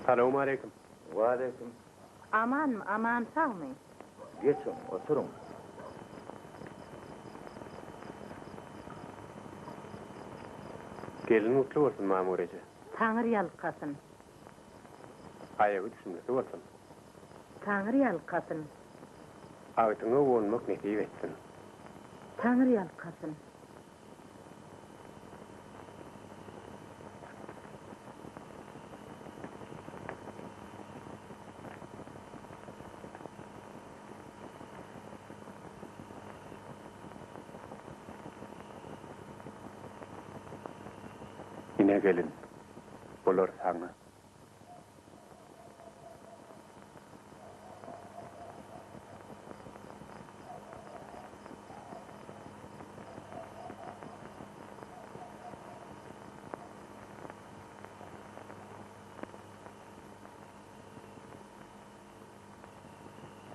Salowmaleýkim. Waleýkim. Amanmy, aman sagmy? Geçiň, oturyň. Gelin gutly bolsun, Mamur eje. Taňry ýalkasyn. Aýagy düşümlisi bolsun. Taňry ýalkasyn. Agtyňa gonmak nesip etsin. Taňry ýalkasyn. Ine gelin, bular saňa.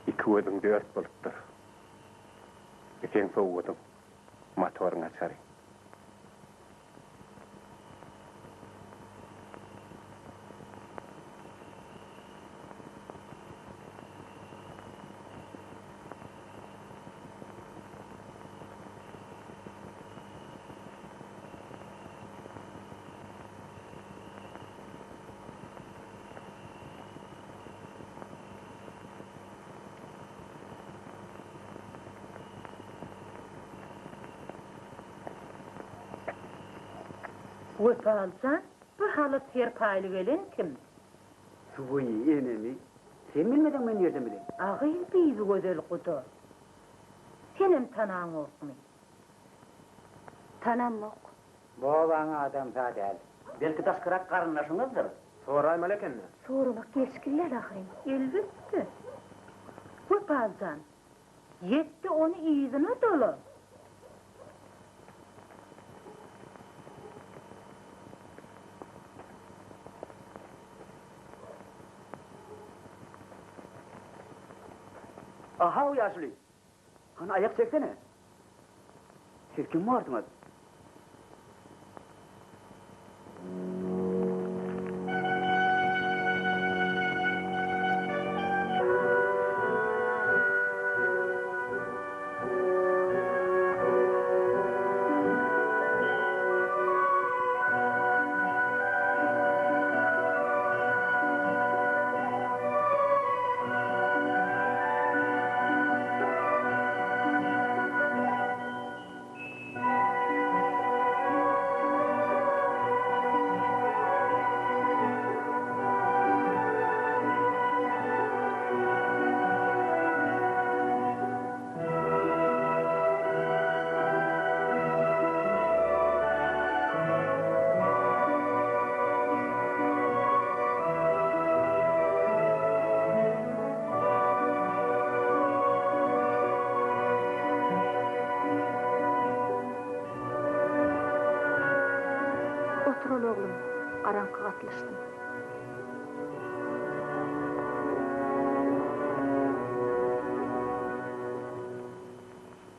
Iki gözüň dört bolupdyr. Bu seň sowgadyň, motoryň açary. Wepalyjan, bu halat serpaýly gelen kim? Suwy, enemi, sen bilmeseň men nirden bileýin? A gyz Bibigözel guda. Senem tanaňokmy? Tanamok. Bu obaň adamsy-a däl. Belki daşkyrak garyndaşyňyzdyr? Soraýmaly eken-dä. Soramak gelşikli däl ahyryn. Elbetde. Wepalyjan, ýetdi ony yzyna dola. A-haw, ýaşuly! Hany aýak çeksene! Siz kim borsuňyz? Otural oglum, garaňky gatlyşsyn.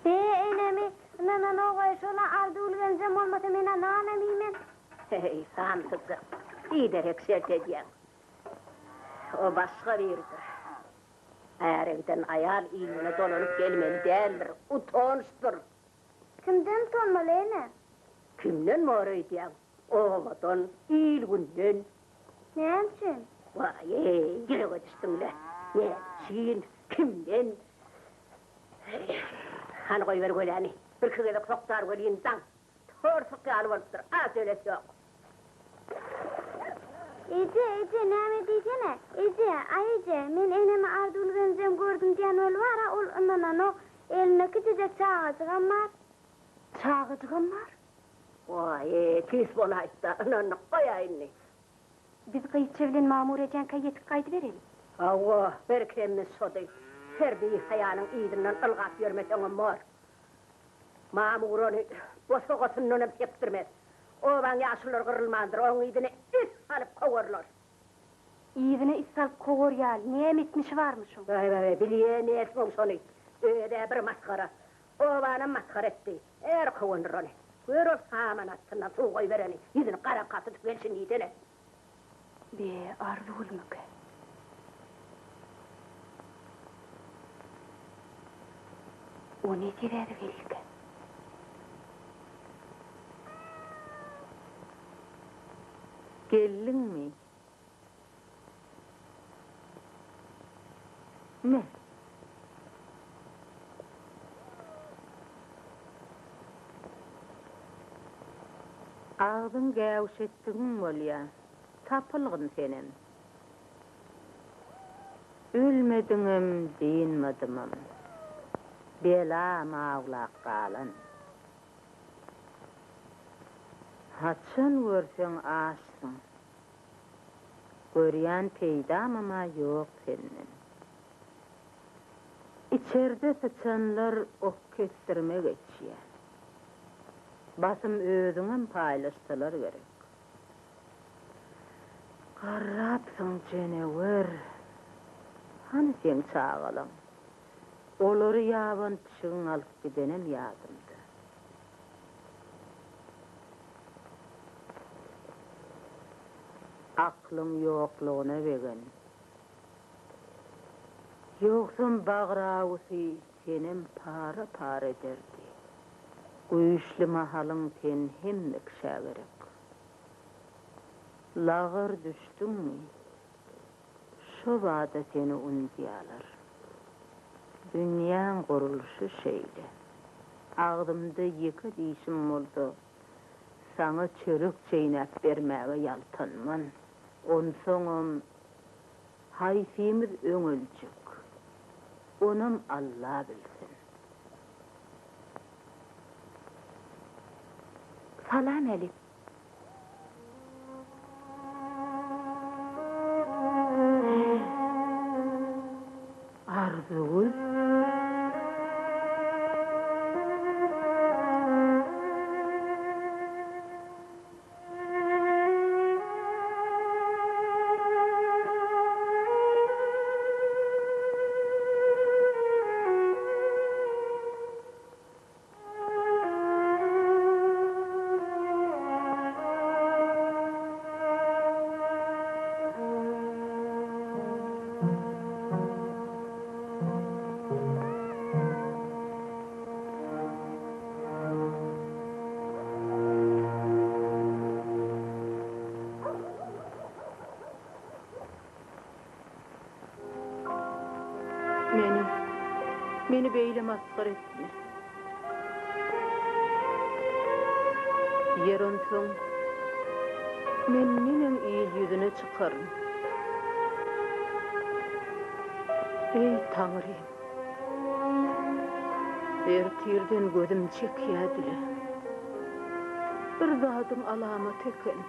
Be, enemi, ynananok-aý, şol-a Arzuwly gelnejem bolmasa men-ä nanam iýmen. Heý, samsyjak, biderek şert edýäň. O başga biridir. Äre giden aýal ilgüne dolanyp gelmeli däldir, utançdyr. Kimden utanmaly, ene? Kimden bor öýdýäň? Obadan, il-günden. Näme üçin? Waý-eý, ýürege düşdüň-le. Näme üçin? Kimden? Hany goýber göläni. Birki gezek sokdar welin daň. Torsuk ýaly bolupdyr, ajelesi ýok. Eje, eje, näme diýsene? Eje, aý eje, men enemi Arzuwly gelnejem gördüm diýen weli bar-a, ol ynananok. Elinde kiçijek çagajygam bar. Çagajygam bar? Waý, tüýs bolaýypda, ynandyk goý-a indi. Biz Gyzça bilen Mamur ejeňkä ýetip gaýdybereli. Hawa, bir kemimiz şody. Her bihaýanyň yzyndan ylgap ýörmeseňem bor. Mamur ony bosagasyndanam sekdirmez. Obaň ýaşululary gyrylmandyr, oň yzyna it salyp kowarlar. Yzyna it salyp kowar ýaly näme etmişi barmyş oň? Waý-waý, bilýän nätseň şony. Öz-ä bir masgara. Obanam masgara etdi. Är kowandyr ony. Gör ol saman astyndan suw goýbereni, ýüzüni garaňka tutup gelşini diýsene. Be, Arzygülmükä? O ne sebäbe geldikä? Geldiňmi? Me. Agzyň gäwşetdigiň bolýa. Tapylgyn senem. Ölmediňem, dynmadymam. Belam awlap galan. Haçan görseň açsyň. Görýän peýdamam-a ýok senden. Içerde syçanlar ok kesdirme geçýär. Basym özüňem paýlaşsalar gerek. Garrapsyň jenewer. Hany seň çagalaň? Olary ýaban pişigiň alyp gidenem ýadymda. Aklyň ýoklugyna begen. Ýogsam bagrawusy senem para-para ederdi. Güýçli mahalyň sen hemme kişä gerek. Lagar düşdüňmi, şo bada seni undýalar. Dünýäň gurluşy şeýle. Agzymda ýeke dişim bolsa, saňa çörek çeýnäp bermäge ýaltanman. Onsoňam haýsymyz öň öljek, onam Alla bilsin. Salam älik. Arzygül. Meni, meni beýle masgara etme. Ýer onsoň, men neneň il ýüzüne çykaryn? Eý, Taňrym! Ertirden gözüm çekýä-dile. Bir zadyň alamaty eken.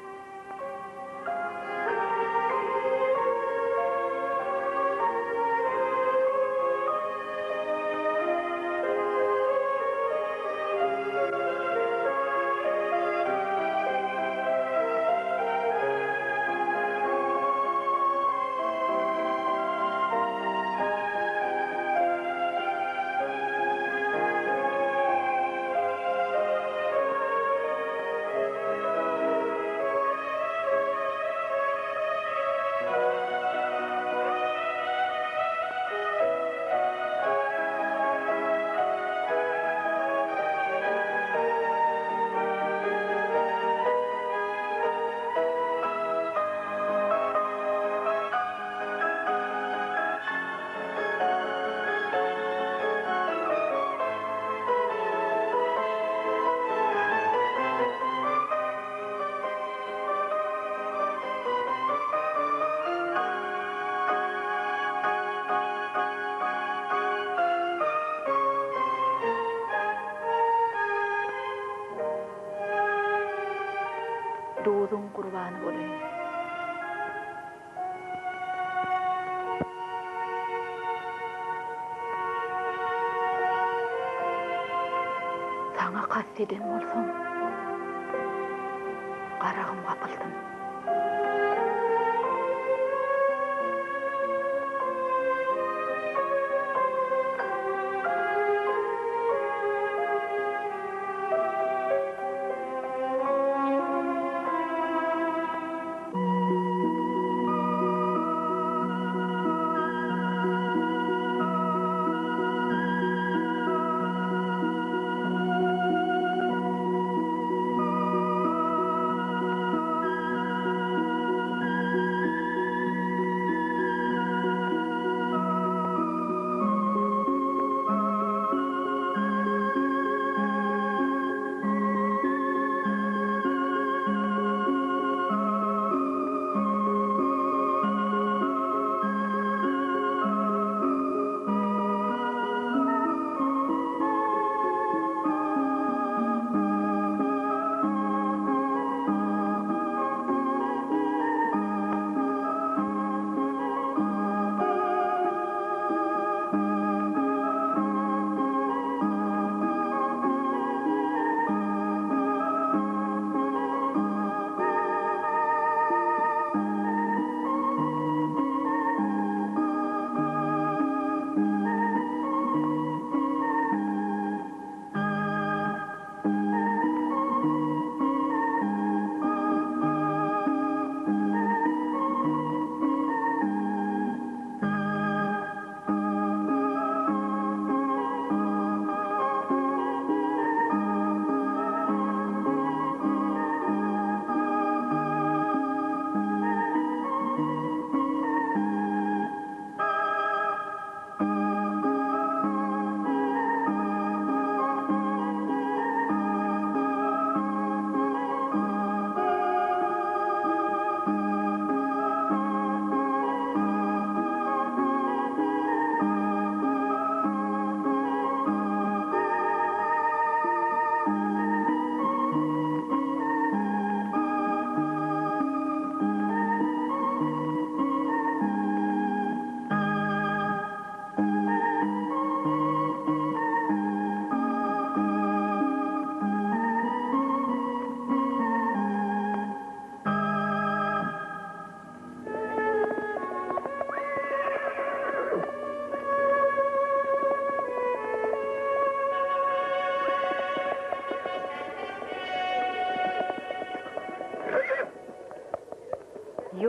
Duzuň gurbany bolaýyn. Saňa kast eden bolsam, garagym gapylsyn.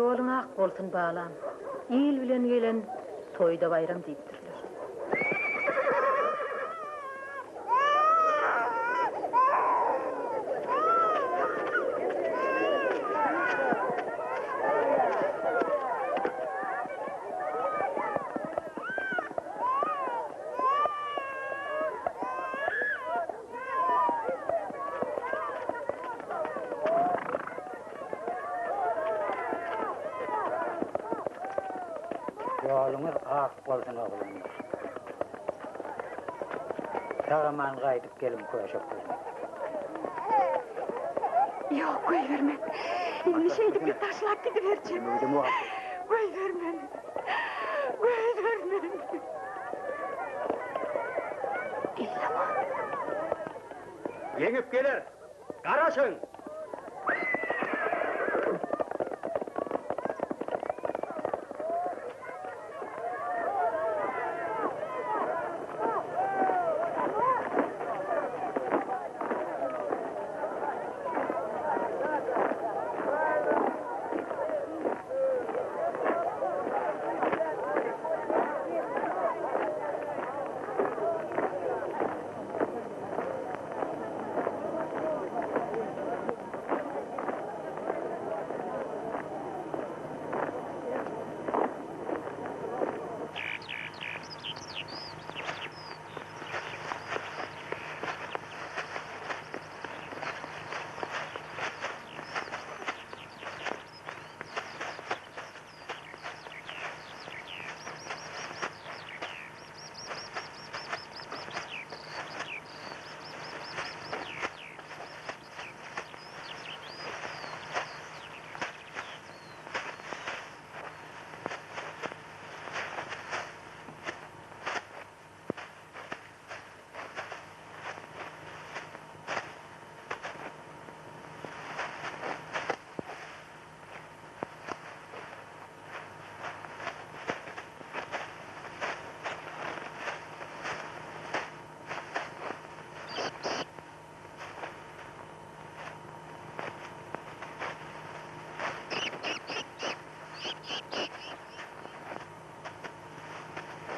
Ýoluň ak bolsun, balam. Il bilen gelen toýda baýram diýipdirler. Ýoluňyz ak bolsun oglanlar. Sag-aman gaýdyp geliň köşeklerim. Ýok, goýbermen. Indi şeýdip bir taşlap gidiberjek. Goýbermen. Goýbermen. Ilaman. Ýeňip geler. Garaşyň!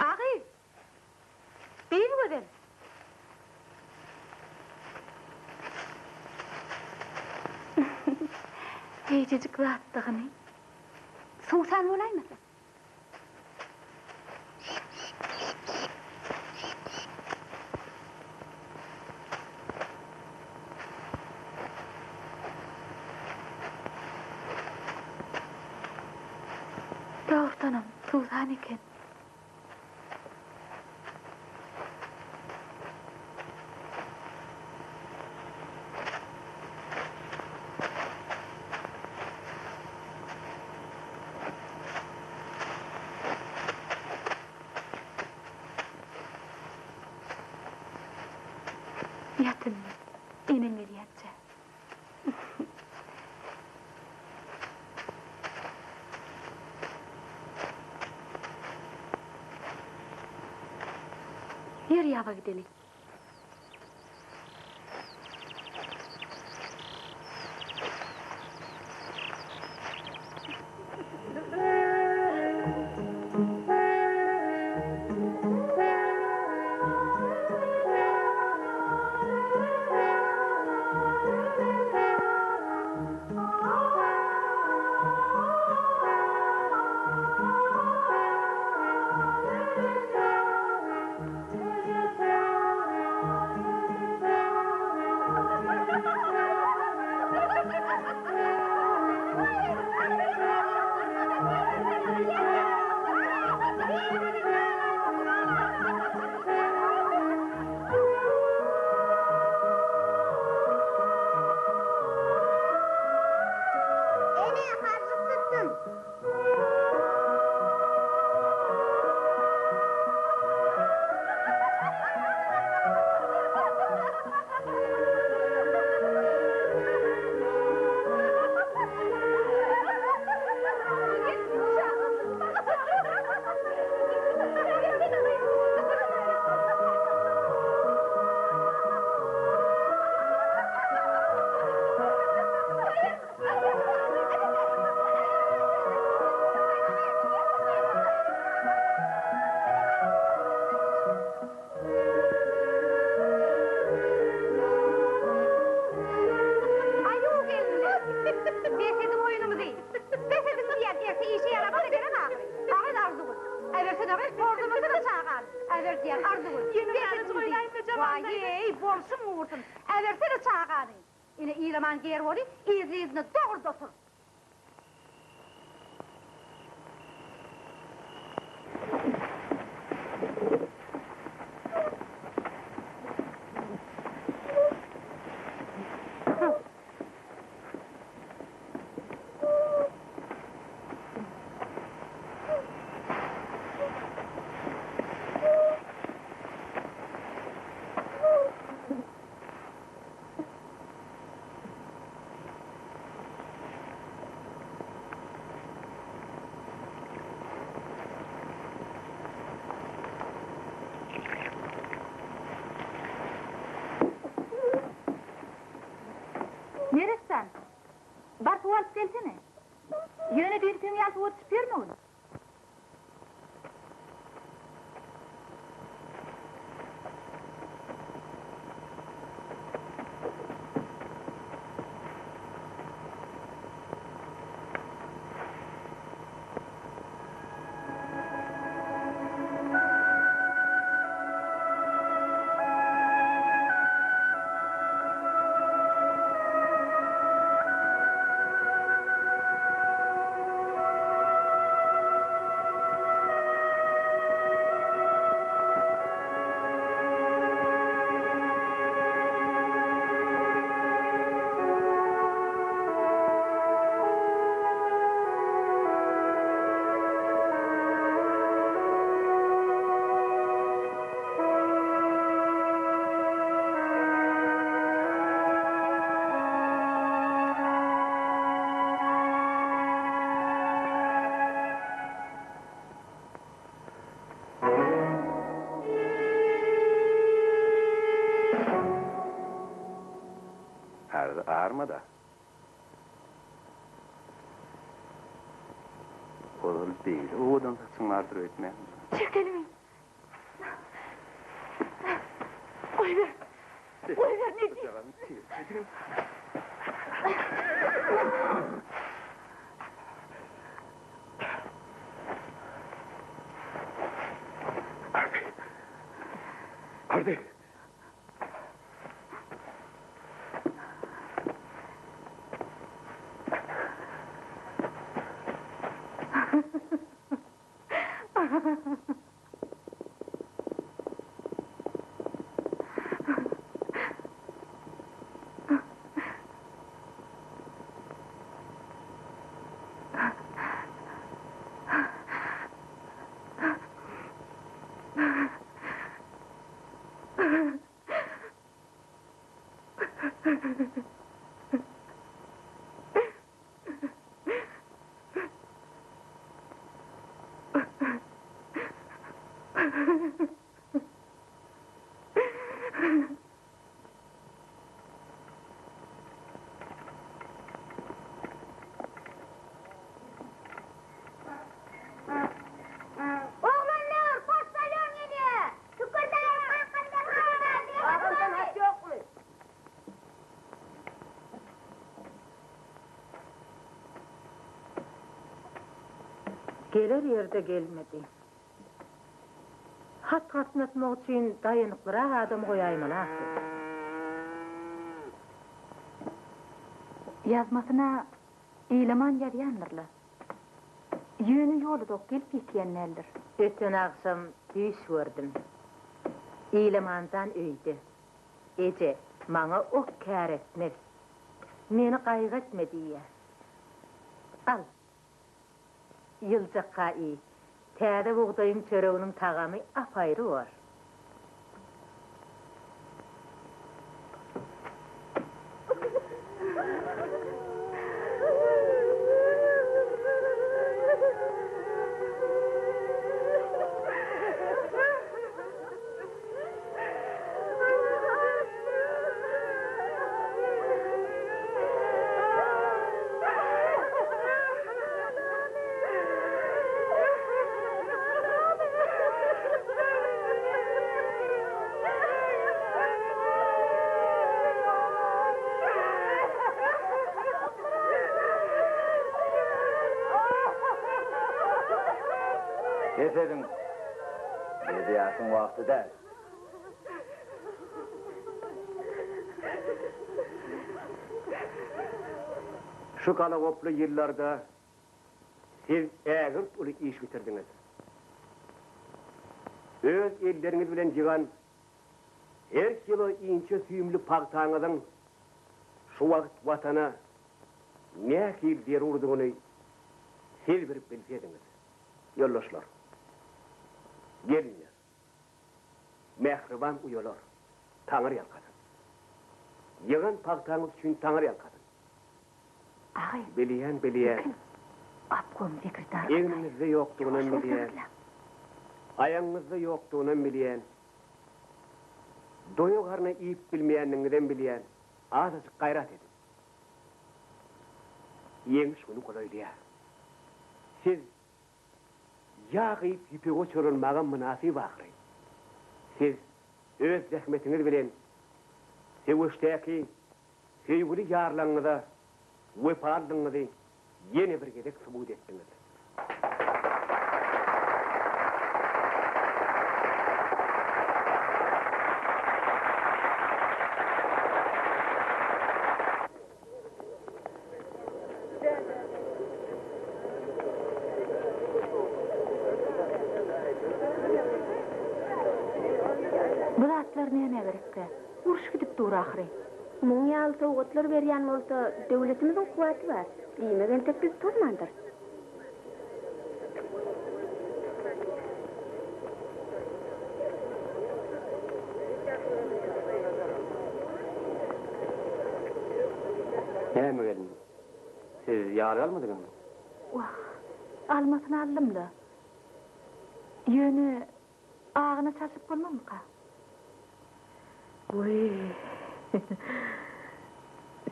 A gyz! Bibigözel! Eýjejik zatdygyny. Suwsan bolaýmasa. Dogrudanam, suwsan eken. Ýat indi, eneň gelýänçä. Ýör ýaba gideli. Äbersene gyz, horlamasana çagany. Äber diýýän, Arzygül. Waý-eý, bolşuň gursun. Äbersene çagany. Ine, Ilaman ger boly, yzly-yzyna dogry-da otur. Neressan, bar suw alyp gelsene. Ýöne düýnkiň ýaly suwa düşüp ýörmegin. Arzy arma-da. Ozal beýle owadan saçyň bardyr öýtmändim. Çek elimi! Goýber! Goýber, nejis! Arzy! Arzy! Oglanlar, poçtalýon gelýär! Tükürdeler kakamdan habar ber! Kakamdan hat ýokmy? Geler ýerde gelmedi. Hat gatnatmak üçin daýanyklyrak adam goýaýmaly ahyry. Ýazmasyna Ilaman ýazýandyrla. Ýöne ýoly dok gelip ýetýän däldir. Öten agşam düýş gördüm. Ilamanjan öýde. Eje, maňa ok kär etmez. Meni gaýgy etme diýýär. Al. Ýyljakka iý. Täze bugdaýyň çöreginiň tagamy ap-aýry bor. Bes ediň! Ýasyň wagty däl. Şu galagoply ýyllarda siz ägirt uly iş bitirdiňiz. Öz elleriňiz bilen ýygan her kilo inçe süýümli pagtaňyzyň şu wagt Watana nähili zerurdygyny siz bir bilsediňiz. Ýoldaşlar! Gelinler! Mähriban uýalar! Taňry ýalkasyn! Ýygan pagtaňyz üçin Taňry ýalkasyn! Agaý, Bilýän, bilýän. Ekin, obkom sekretary Egniňizde ýokdugynam bilýän. Aýagyňyzda ýokdugynam bilýän. Doýa garna iýip bilmeýändigiňizem bilýän. Azajyk gaýrat ediň. Ýeňiş güni golaýlaýar. Siz ýag iýip ýüpege çolanmaga mynasyp ahyry. Siz öz zähmetiňiz bilen söweşdäki söýgüli ýarlaryňyza wepalydygyňyzy ýene bir gezek subut etdiňiz. Bu zatlar nämä gerekkä? Uruş gidip dur ahyry. Muň ýaly sowgatlar berýän bolsa, döwletimiziň kuwwaty bar. Diýmek entek biz tozmandyrys. Näme gelin, siz ýarag almadyňyzmy? Wah, almasyny aldym-la. Ýöne agyna çalşyp bolmazmyka? Wiý,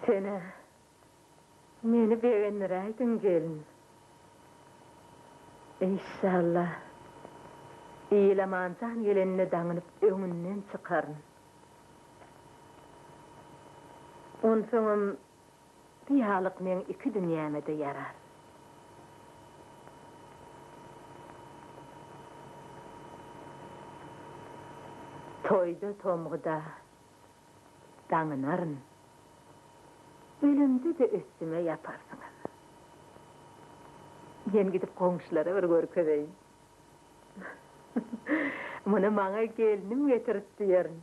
sen-ä Meni begendiräýdiň gelin. Enşalla, Ilamanjan gelende daňynyp öňünden çykaryn. Onsoňam bu ýalyk meň iki dünýäme-de ýarar. Toýda-tomguda daňynaryn. Ölemde-de üstüme ýaparsyňyz. Men gidip goňşulara bir görkezeýin. Muny maňa gelnim getirip diýerin.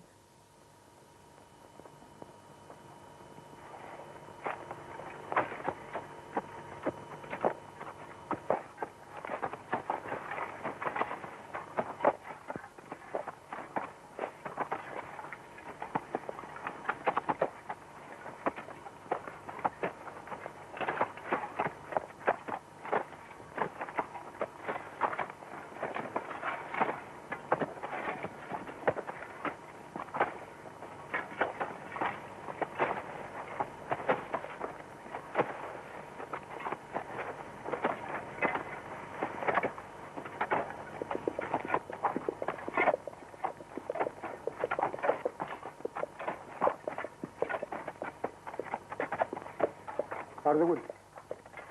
Arzygül,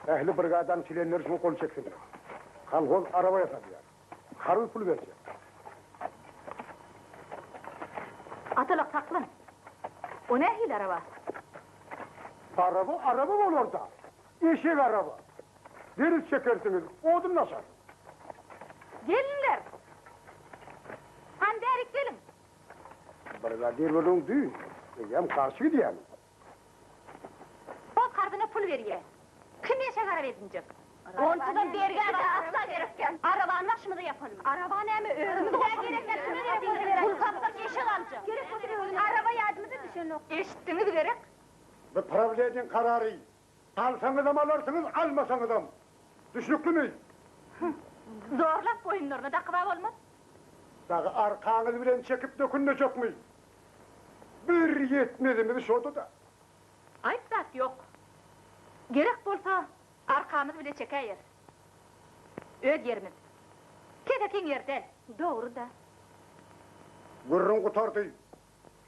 ähli brigadanyň çlenleri şuňa gol çeksinler. Kolhoz araba ýasadýar. Harby pul berjek. Atalyk, saklan! O nähili araba? Araba araba bolar-da. Eşek araba. Deriz çekersiňiz, odun daşarsyňyz. Gelinler! Hany bärik geliň! Brigadir gürrüň düýn, eýýäm garşy gidýämi? Ol karzyna pul berýä. Kim eşek araba edinjek? Onsuzam bergä bar, asla gerek däl. Arabany başymyza ýapalymy? Araba näme, özümiz goşalymy? Pul tapsak eşek aljak. Gerek bolsa özümiz. Araba ýadymyza düşenok. Eşitdiňiz gerek? Bu prawleniýeň karary. Alsaňyzam alarsyňyz, almasaňyzam. Düşnüklimi? Zorlap boýunlaryna dakyba bolmaz. Dagy arkaňyz bilen çekip dökünmejekmi? Bir ýetmezimiz şoda-da. Aýp zat ýok. Gerek bolsa, arkamyz bile çekäýeris. Öz ýerimiz. Kesekiň ýeri däl. Dogry-da. Gürrüň gutardy.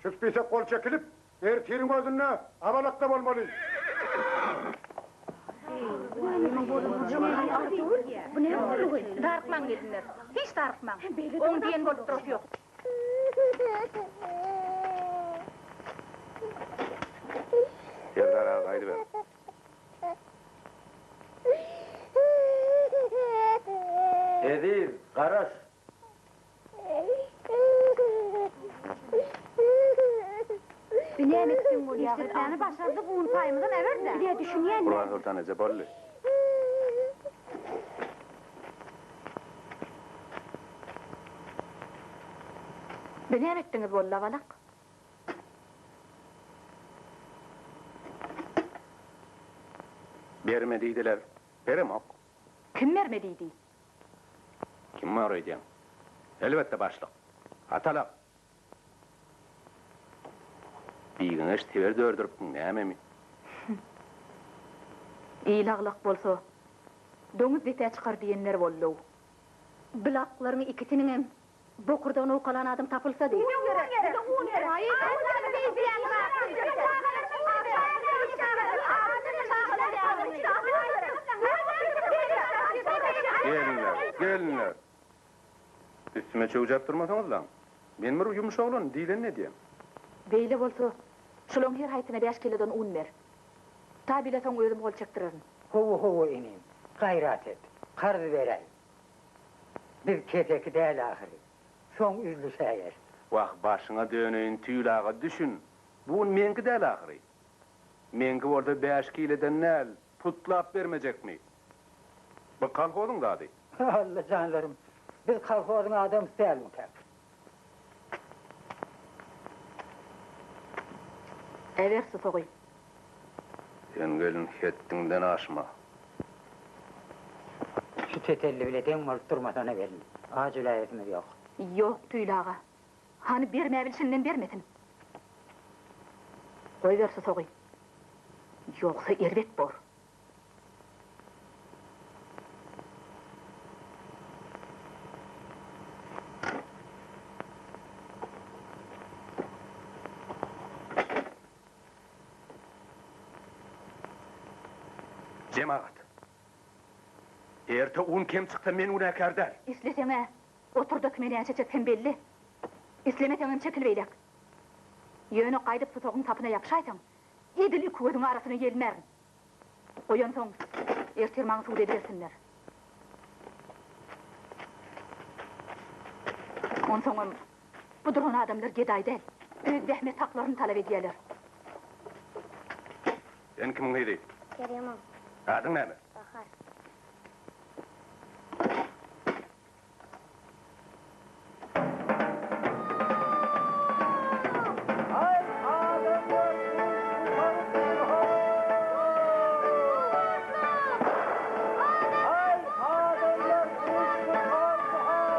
Şu spisek gol çekilip, ertiriň özünde Abalakda bolmaly. Bu näme boldugy? Darykmaň gelinler. Hiç darykmaň. Oň diýen bolup durasy ýok. Serdar aga gaýdyber. Eziz, garaş! Bi näme etseň bolýa gyz? Işletmäni başardyk, un paýymyzam äber-dä. Biz-ä düşünýän däl. Gurbansoltan eje boldy. Bi näme etdiňiz boldy, balak? Berme diýdiler. Beremok. Kim berme diýdi? Kim bar öýdýäň? Elbetde başlyk. Atalak. Bigeňeş teber dördüripdiň nämemi? Il aglak bolsa, doňuz depä çykar diýenler boldy-ow. Bilaklaryň ikisiniňem Bokurdagyny owkalan adam tapylsady. Un gerek, bize un gerek. Gelinler, gelinler! Üstüme çöwjäp durmasaňyzlaň. Men bir ýumuş oglan, diýlenini edýän. Beýle bolsa, şulaň her haýsyna bäş kilodan un ber. Ta bile soň özüm gol çekdirerin. Hawa, hawa, inim, gaýrat et, karz beräý. Biz keseki däl ahyry. Soň üzlüşäýeris. Wah, başyňa döneýin, Tüýli aga, düşün! Bu un meňki däl ahyry. Meňki bolsa bäş kileden däl, putlap bermejekmi? Bu kolhozyň zady. Alla janlarym, biz kolhozyň adamsy dälmikäk? Äber susagy. Sen gelin hetdiňden aşma. Şu tetelli bile deň bolup durmasana gelin. Aç öläýesimiz ýok. Ýok, Tüýli aga. Hany bermäbilşinden bermesin. Goýber susagy. Ýogsa erbet bor. Jemagat! Erte un kem çyksa men günäkär däl. Isleseň-ä, otur-da kime näçe çekseň belli. Islemeseňem çekil beýläk. Ýöne gaýdyp susagyň sapyna ýapyşaýsaň, edil iki gözüň arasyna ýelmärin. Goýansoň, ertir maňa sud edibersinler. Onsoňam, bu duran adamlar gedaý däl, öz zähmet haklaryny talap edýärler. Sen kimiň gyzy? Kerimiň. Adyň näme? Bahar. Haý, adamlar, uruş gutarypdyr, how! Haý, adamlar, uruş gutardy, how!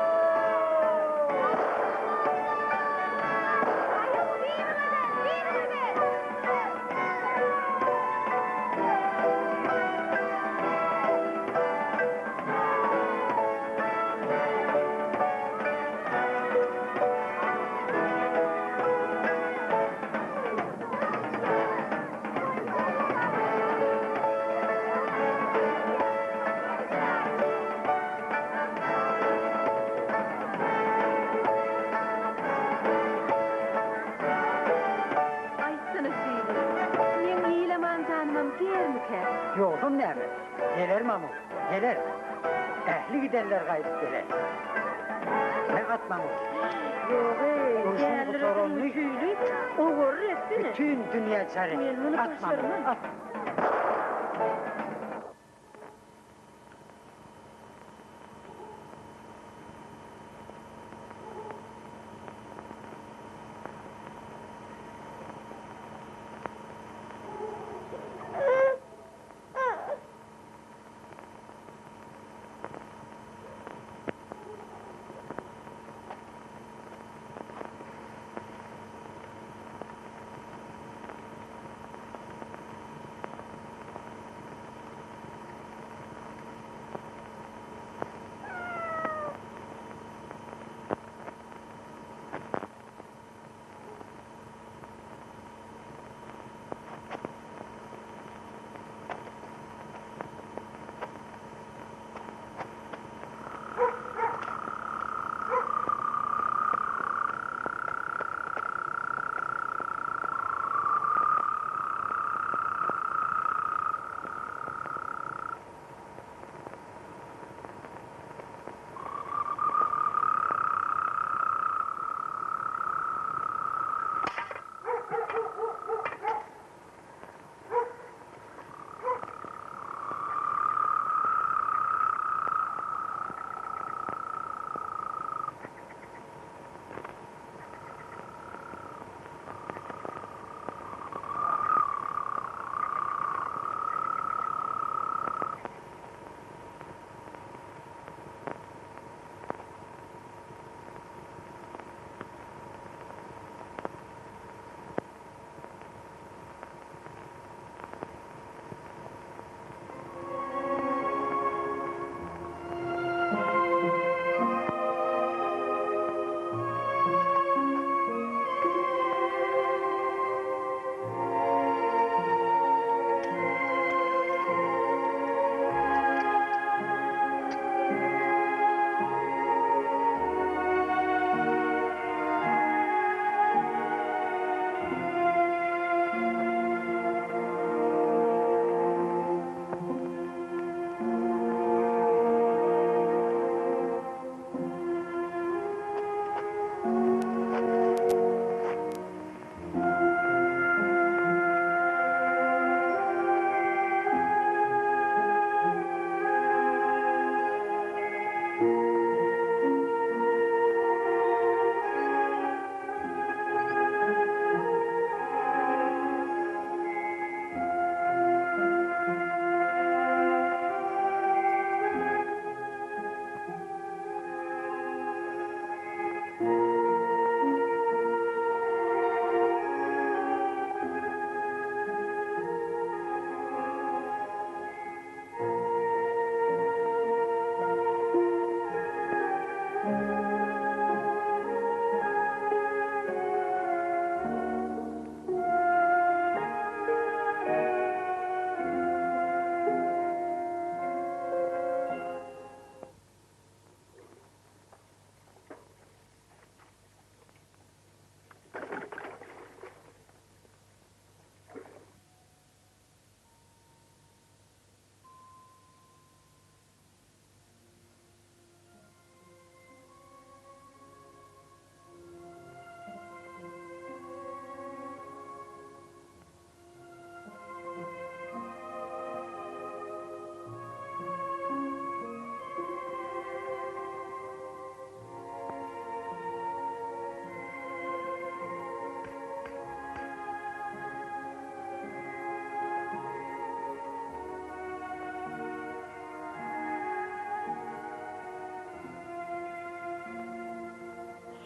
Aýtsana Tüýli, meň Ilaman janymam germikä? Ýogsam näme? Geler Mamur, geler. Ähli gidenler gaýdyp geler. Me at Mamur. Ýog-eý, Urşuň dälirediňmi gutaranyny Tüýli? Owarra etsene. Bütin dünýä jar et. Men muny At Mamur, başarman. at.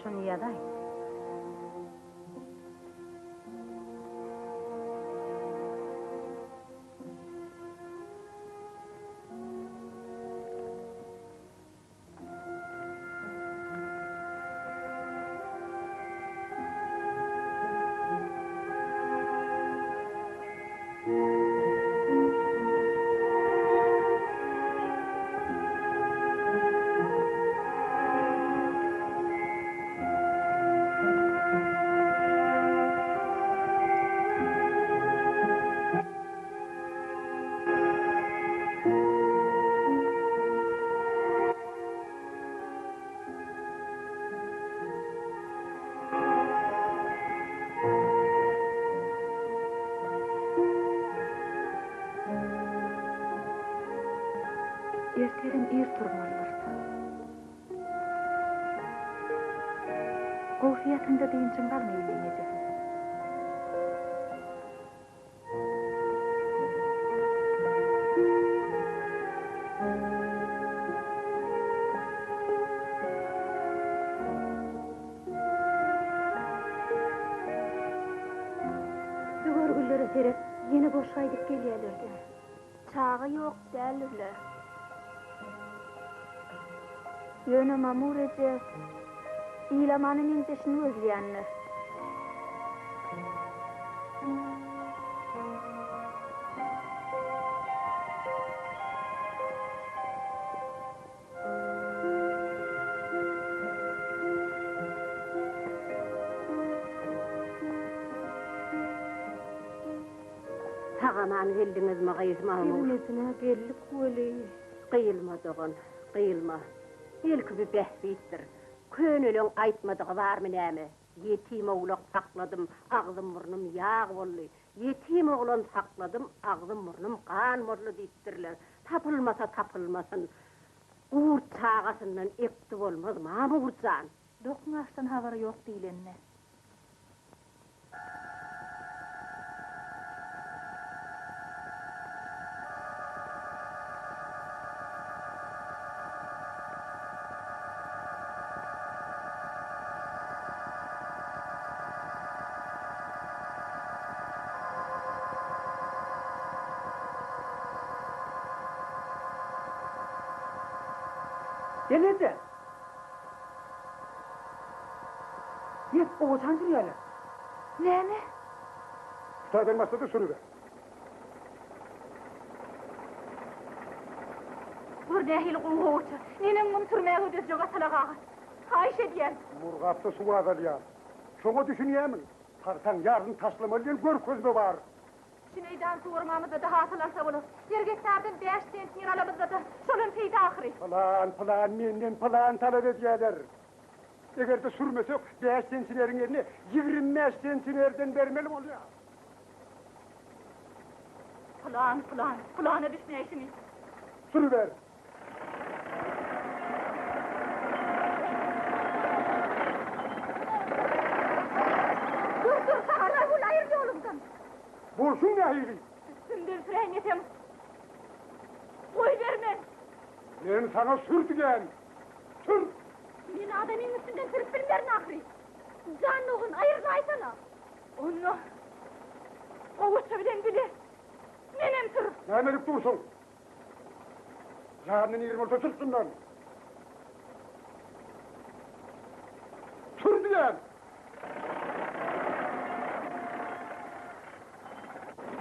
Şuny ýazaý. Ertirem ir turmalydyrys. Gowsy ýatyňda dynjyň galmaýyn diýen ejesi. Bu görgüllere seret, ýene boş gaýdyp gelýärler-dä. Çaga ýok däldir-le. Ýöne Mamur eje Ilamana meňzeşini gözleýändir. Sag-aman geldiňizmi gyz Mamur? Gelmesine geldik weli. Gyýylma dogan, gyýylma. Belki bu bähbitdir. Köneleň aýtmadygy barmy näme? Ýetim owlak sakladym, agzym-burnum ýag boldy. Ýetim oglan sakladym, agzym-burnum gan boldy diýipdirler. Tapylmasa tapylmasyn. Gurt çagasyndan ekdi bolmaz, Mamur jan. Dokuň açdan habary ýok diýlenine. Gelneje! Ýet, gowaçany sürýärler. Näme? Tutaýdan başla-da sürüber. Gör nähili gowy gowaça. Neneň muny sürmäge dözjek Atalak aga. Haýyş edýän. Murgapda suw azalýar. Şoňa düşünýärmiň? Pagtaň ýaryny taşlamaly diýen görkezme bar. Şu meýdany suwarmamyzda-da hasyl alsa bolar. Her gektardan bäş sentner alamyzda-da, şolam peýda ahyry. Pylan, pylan menden pylan talap edýärler. Eger-de sürmesek, bäş sentneriň ýerine 25 sentnerden bermeli bolýar. Pylan, pylan, pylana düşmäýşiňi. Sürüber. Dur, dur, sakla, gul, aýyr ýolumdan. Bolşuň nähili? Üstümden süräýmeseň, goýbermen. Men saňa sür diýýän. Sür! Men adamyň üstünden sürüp bilmerin ahyry. Jan oglan, aýrylaýsana. Onda gowaça bilen bile menem sür. Näme edip dursuň? Janyny nirem bolsa sür şundan. Sür diýýän!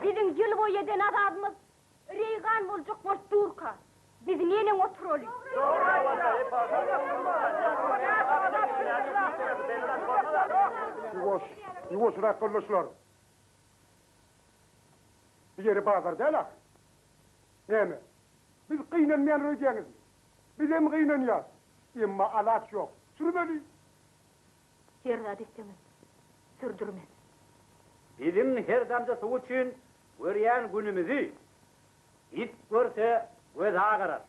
Biziň ýyl boýy eden azabymyz reýgan boljak bolup durka, biz neneň oturaly? Ýuwaş, ýuwaşrak gollaşlar. Bu ýeri bazar däl ahyry. Näme, biz gynanmaýan öýdýäňizmi? Bizem gynanýas. Emma alaç ýok. Sürmeli. Her zat etseňem, sürdürmen. Biziň her damja suw üçin görýän günümizi it görse gözi agarar.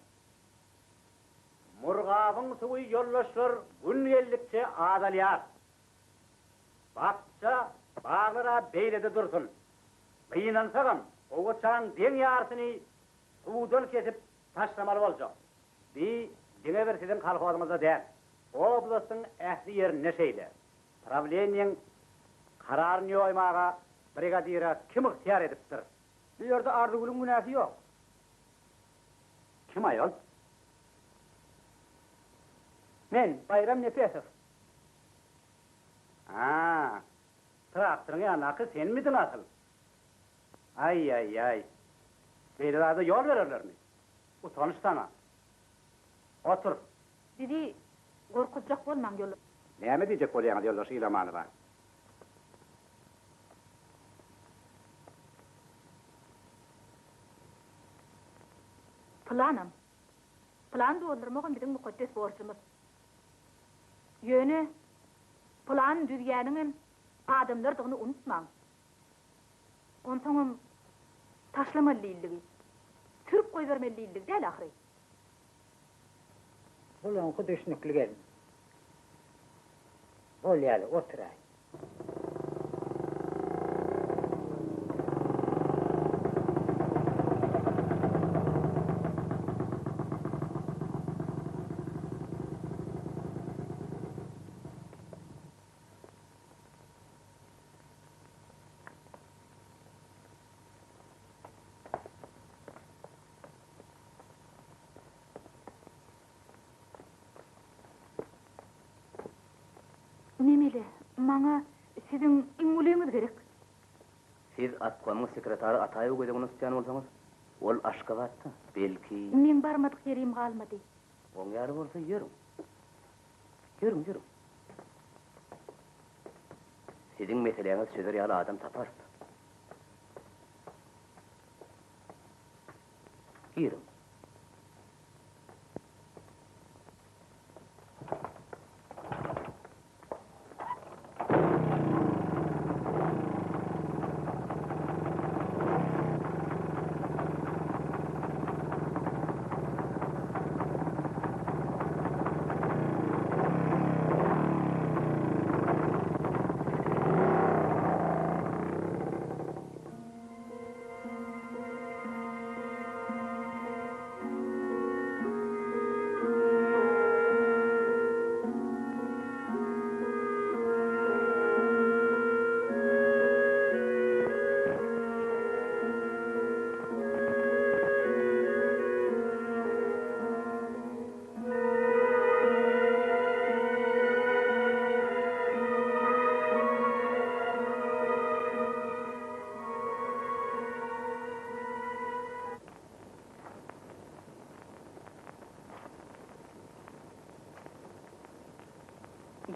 Murgabyň suwy ýoldaşlar gün geldikçe azalýar. Bakja baglar-a beýlede dursun. Gynansagam, gowaçaň deň ýarysyny suwdan kesip taşlamaly boljak. Bi diňe bir siziň kolhozyňyzda däl. Oblastyň ähli ýerinde şeýle. Prawleniýeň kararyny ýoýmaga brigadire kim ygtyýar edipdir? Bu ýerde Arzygülüň günäsi ýok. Kim aýol? Men, Baýram Nepesow. A, traktoryň ýanyndaky senmidiň asyl? Aý-aý-aý. Beýle zada ýol bererlermi? Utanç saňa. Otur. Bizi gorkuzjak bolmaň, ýoldaş. Näme diýjek bolýaňyz, ýoldaş Ilamanowa? Planam. Plan doldurmagam biziň mukaddes borjumyz. Ýöne plan düzýäniňem adamlardygyny unutmaň. Onsoňam taşlamaly diýildigi, sürüp goýbermeli diýildigi däl ahyry. Bulaňky düşnükli gelin. Bolýaly, oturaý. Nemele, maňa siziň iň ulyňyz gerek. Siz obkomyň sekretary Ataýewi göz öňünde tutýan bolsaňyz, ol Aşgabatda, belki. Meň barmadyk ýerim galmady. Oň ýaly bolsa ýörüň. Ýörüň, ýörüň. Siziň meseläňizi çözer ýaly adam taparys. Giriň.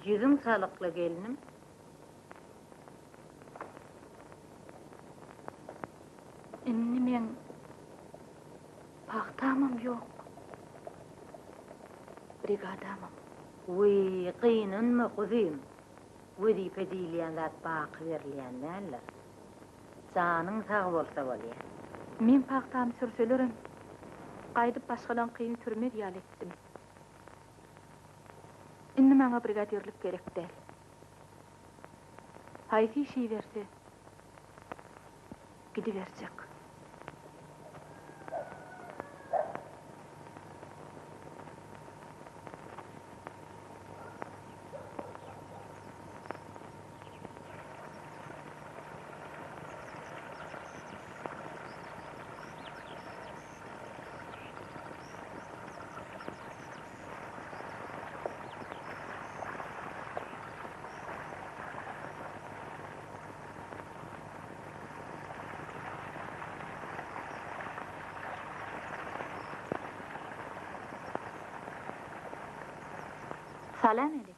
Ýüzüň salykly gelnim. Indi meň pagtamam ýok, brigadamam. Wiý, gynanma, guzym. Wezipe diýilýän zat baky berilýän däldir. Janyň sag bolsa bolýa. Meň pagtamy sürselerem, gaýdyp başgalaňkyny sürmez ýaly etdim. Indi maňa brigadirlik gerek däl. Haýsy iş iberse, gidiberjek. Salam Elif.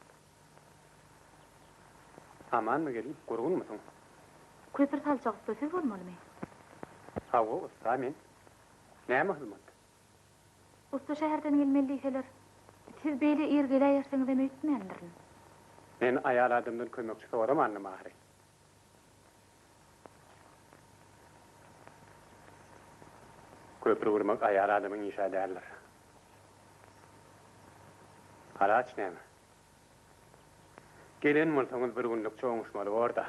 Amanmy gelin, gurgunmysyň? Köpri saljak ussa siz bolmalymy? Hawa, ussa men. Näme hyzmat? Ussa şäherden gelmeli diýseler, siz beýle ir geläýersiňizem öýtmändirin. Men aýal adamdan kömekçi soramandym ahyry. Köpri gurmak aýal adamyň iş-ä däldir. Alaç näme? Gelen bolsaňyz bir günlükçe oňuşmaly bor-da.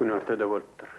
Günorta-da bolupdyr.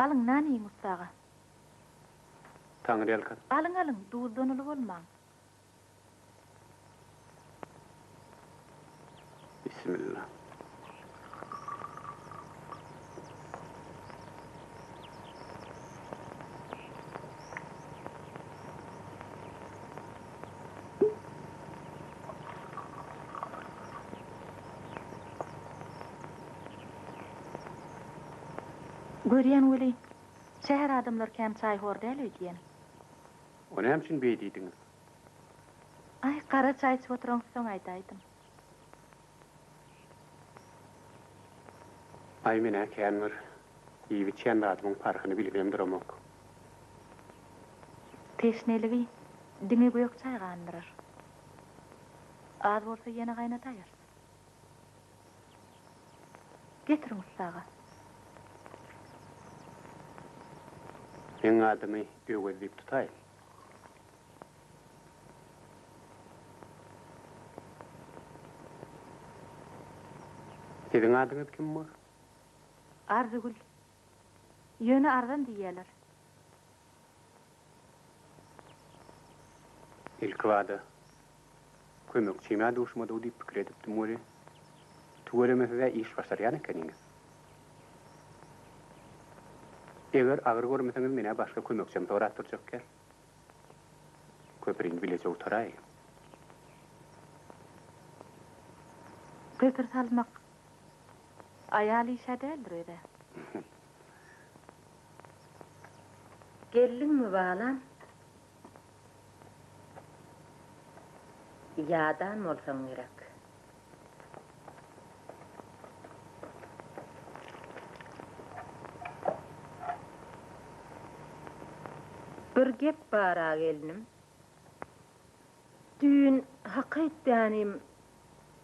Alyň, nan iýiň, ussa aga. Taňryýalkasyn. Alyň, alyň, duzdan uly bolmaň. Bismillah. Görýän weli, şäher adamlary kän çaýhor däl öýdýän. O näme üçin beý diýdiňiz? Aý, gara çaý içip oturansoň aýdaýdym. Aý, men-ä kän bir iýip-içýän zadymyň parhyny bilibem duramok. Teşneligi diňe gök çaý gandyrar. Az bolsa ýene gaýnadaýarys. Getiriň ussa aga. Meň adymy Öwez diýip tutaý. Siziň adyňyz kim bor? Arzygül. Ýöne Arzan diýýäler. Ilkibada kömekçime duşmadygy diýip pikir edipdim weli, tüweleme siz-ä iş başarýan ekeniňiz. Eger agyr görmeseňiz men-ä başga kömekçem sorap durjak gel. Köprini bileje gutaraýyň. Köpri salmak aýal iş-ä däldir öz-ä. Geldiňmi, balam? Ýadan bolsaň gerek. Bir gep bar-a gelnim. Düýn hakyt dänim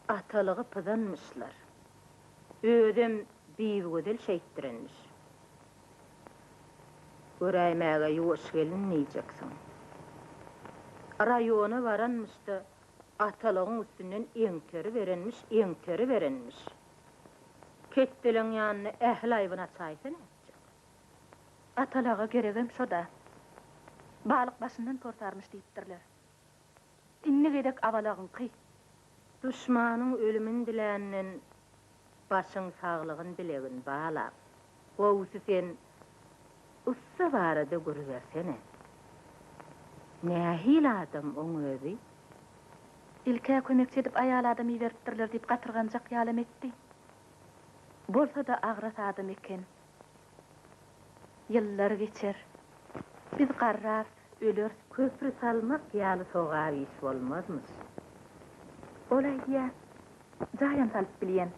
atalygy pyzanmyşlar. Özem Bibigözel şeýtdirenmiş. Göräýmäge ýuwaş gelin diýjeksiň. Raýona baranmyş-da, atalygyň üstünden eňteriberenmiş, eňteriberenmiş. Ketdeleň ýanynda ähli aýbyny açaýsa nätjek? Atalaga geregem şo-da. Balyk başyndan porsarmyş diýipdirler. Indi gezek abalagyňky. Duşmanyň ölümin diländen başyň saglygyn dilegin, balam. Gowusy sen ussa barada gür bersene. Nähili adam oň özi? Ilk-ä kömekçi edip aýal adam iberipdirler diýip gatyrganjak ýalam etdi. Bolsa-da agras adam eken. Ýyllar geçer. Biz garrarys, öleris. Köpri salmak ýaly sogap iş bolmazmyş. Ol aýdýa, Jaýam salyp bilýän,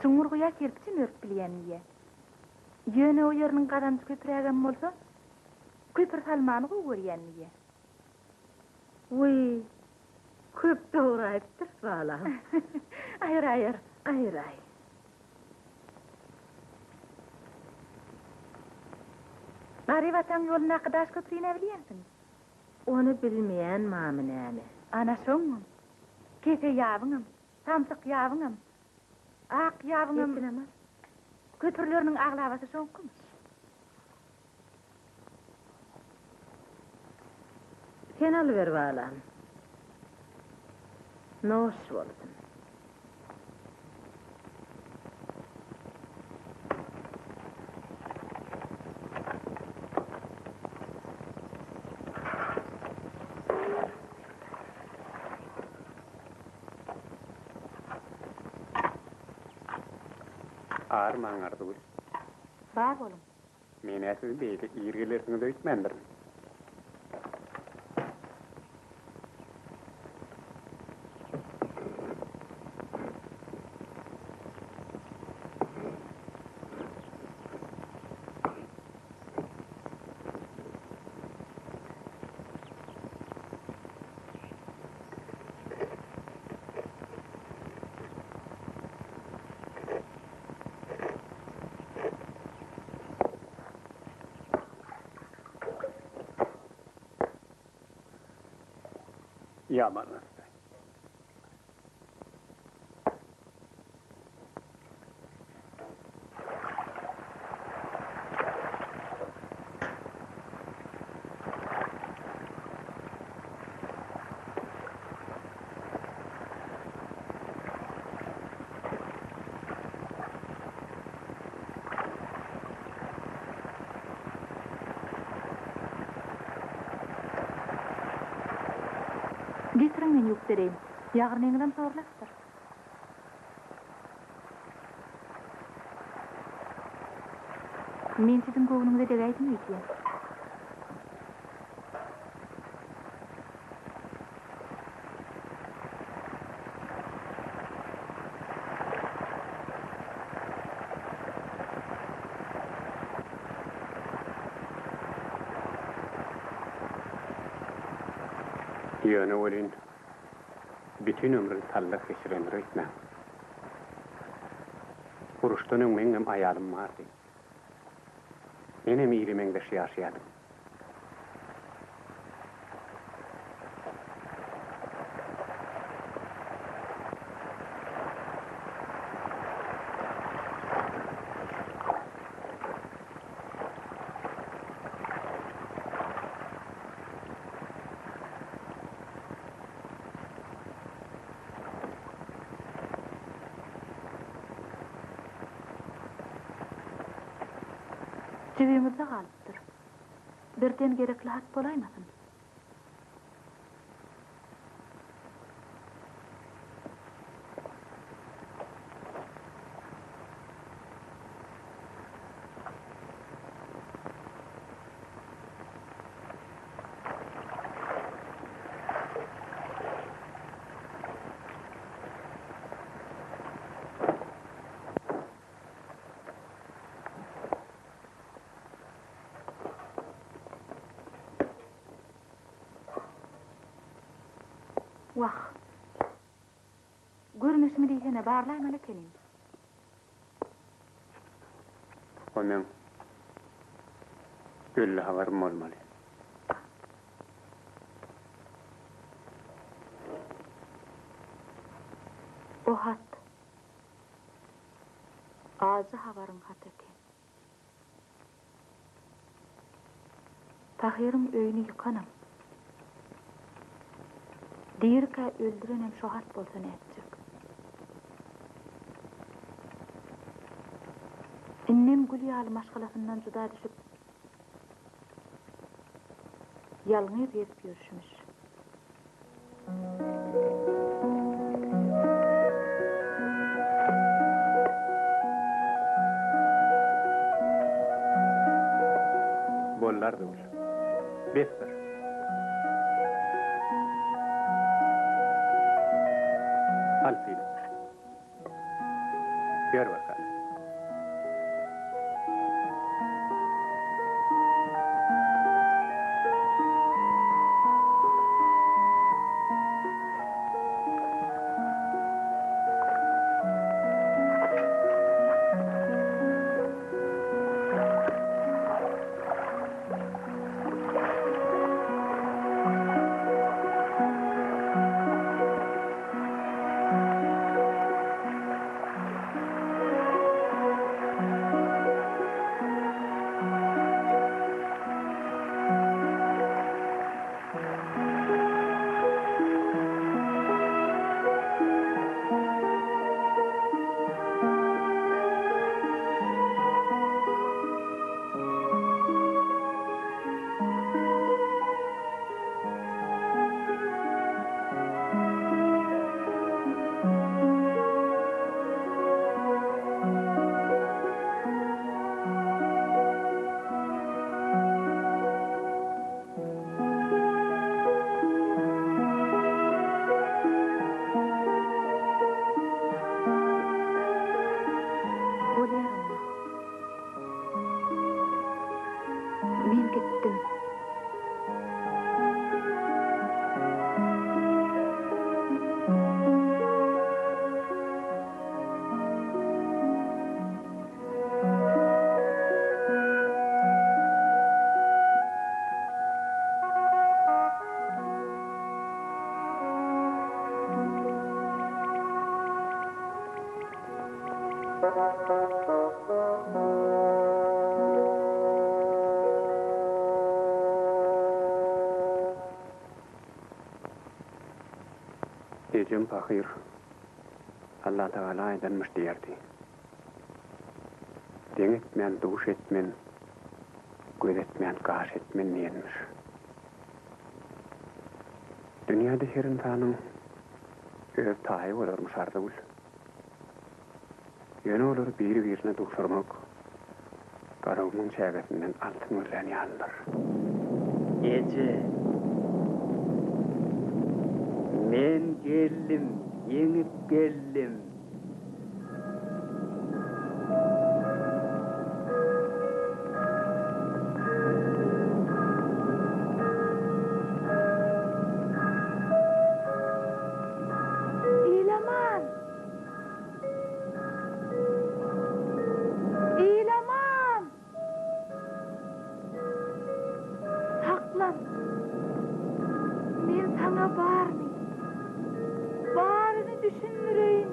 çuňňur guýa kerpiçem örüp bilýän diýýä. Ýöne o ýeriniň gazanjy köprägem bolsa, köpri salmany gowy görýän diýýä. Wiý, köp dogry aýypdyrys balam. Aýyr-aýyr. Aýyr-aý. Garyp ataň ýolundaky daş köprini-ä bilýänsiň. Ony bilmeýän mamy näme? Ana şoňam, kese ýabyňam, samsyk ýabyňam, ak ýabyňam köprüleriniň aglabasy şoňkymyş. Sen alyber balam. Noş bolsun. Armaň Arzygül. Bar boluň. Men-ä siz beýle ir gelersiňiz öýtmändirin. Ýaman ysy. Getiriň men ýuwup bereýin. Ýagyrnyňyzam sorlapdyr. Men siziň göwnüňize degäýdim öýdýän. Ýöne welin, bütin ömrüni sallah geçirendir öýtmäň. Uruşdan öň meňňem aýalym bardy. Menem ile meňzeş ýaşaýadym. Jübiňizde galypdyr. Birden gerekli hat bolaýmasyn? Wah. Görmeşimi diýsene, barlaýmaly ekeniň. O meň ölli habarym bolmaly. O hat Ajy habaryň haty eken. Tahyryň öýüni ýykanam, dirikä öldürenem şo hat bolsa nätjek. Indem gül ýaly maşgalasyndan juda düşüp, ýalňyz gezip ýörşümiş. Boldy Arzygül. Besdir. Al pili. Ýör bakalym. etdim. Ejem pahyr, Allatagala aýdanmyş diýerdi. Deň etmän duş etmen, göz etmän gaş etmen diýenmiş. Dünýäde her ynsanyň öz taýy bolarmyş Arzygül. Ýöne olary biri-birine duşurmak Garagumuň çägesinden altyn gözlän ýalydyr. Eje! Men geldim, ýeňip geldim. Ilaman! Ilaman! Saklan! Men saňa baryny, baryny düşündireýin.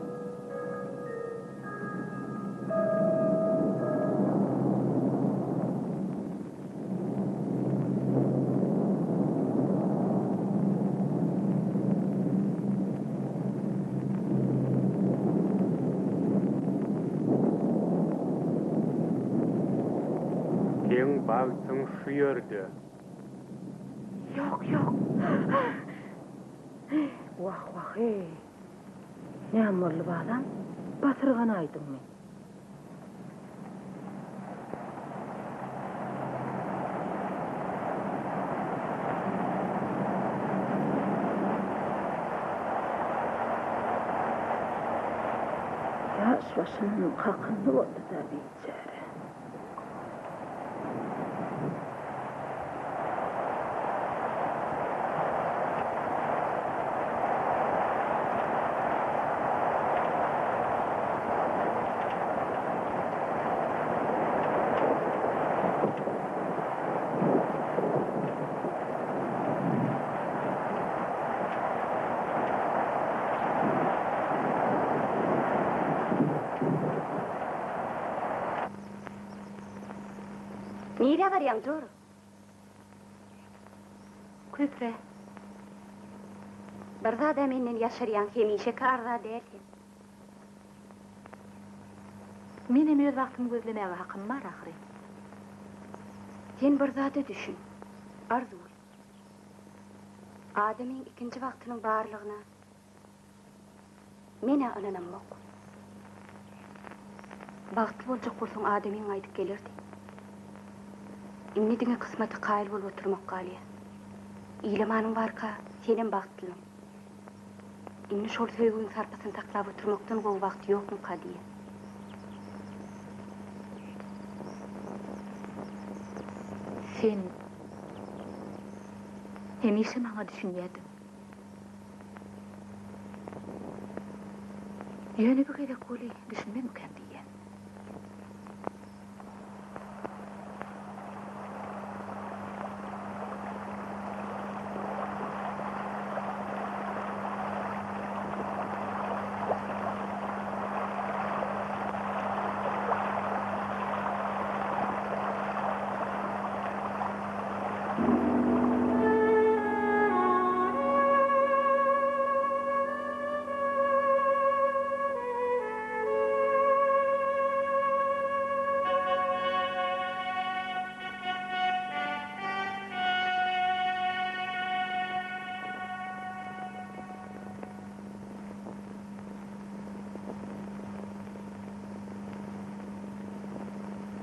Seň bagtyň şu ýerde. Ýok, ýok. Wah, wah-eý. Näme boldy, balam? Basyrganaýdyňmy? Ýaş başynyň kakyndy boldy-da biçäre. Nirä barýaň, jora? Köprä. Bir zad-a menden ýaşyrýaň, hemişeki arza däl sen. Menem öz bagtymy gözlemäge hakym bar ahyry. Sen bir zada düşün, Arzygül. Adamyň ikinji bagtynyň barlygyna Men-ä ynanamok. Bagtly boljak bolsaň adamyň gaýdyp gelerdi. Indi diňe kysmata kaýyl bolup oturmak galýa. Ilamanyň barka senem bagtlydyň. Indi şol söýgüň sarpasyny saklap oturmakdan gowy bagt ýokmuka diýýän. Sen hemişe maňa düşünýärdiň. Ýöne bu gezek weli düşünmemikäm diýýän.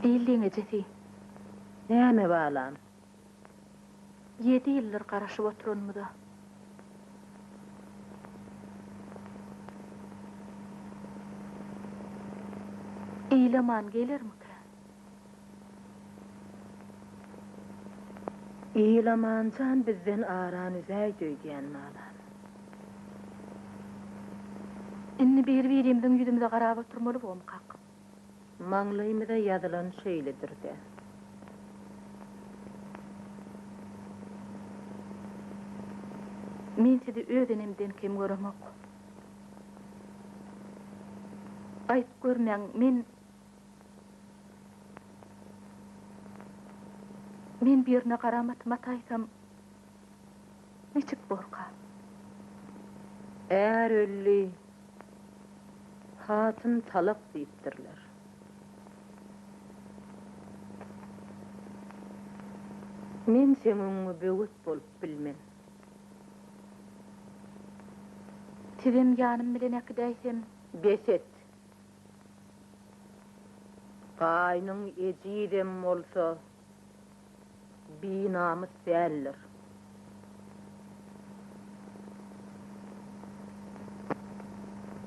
Illiň ejesi. Näme balam? Ýedi ýyldyr garaşyp oturanymyza. Ilaman gelermikä? Ilaman jan bizden arany üzäýdi öýdýän Nazan. Indi bir-birimiziň ýüzümize garap oturmaly bomkak. Maňlaýymyza ýazylan şeýledir-dä. Men sizi öz enemden kem göremok. Aýyp görmäň, men Men birine garamatymy ataýsam, niçik borka? Är öldi, hatyn talak diýipdirler. Men seň öňüňe böwet bolup bilmen. Sizem ýanym bilen äkidäýsem. Bes et. Gaýnyň ejizem bolsa, binamys däldir.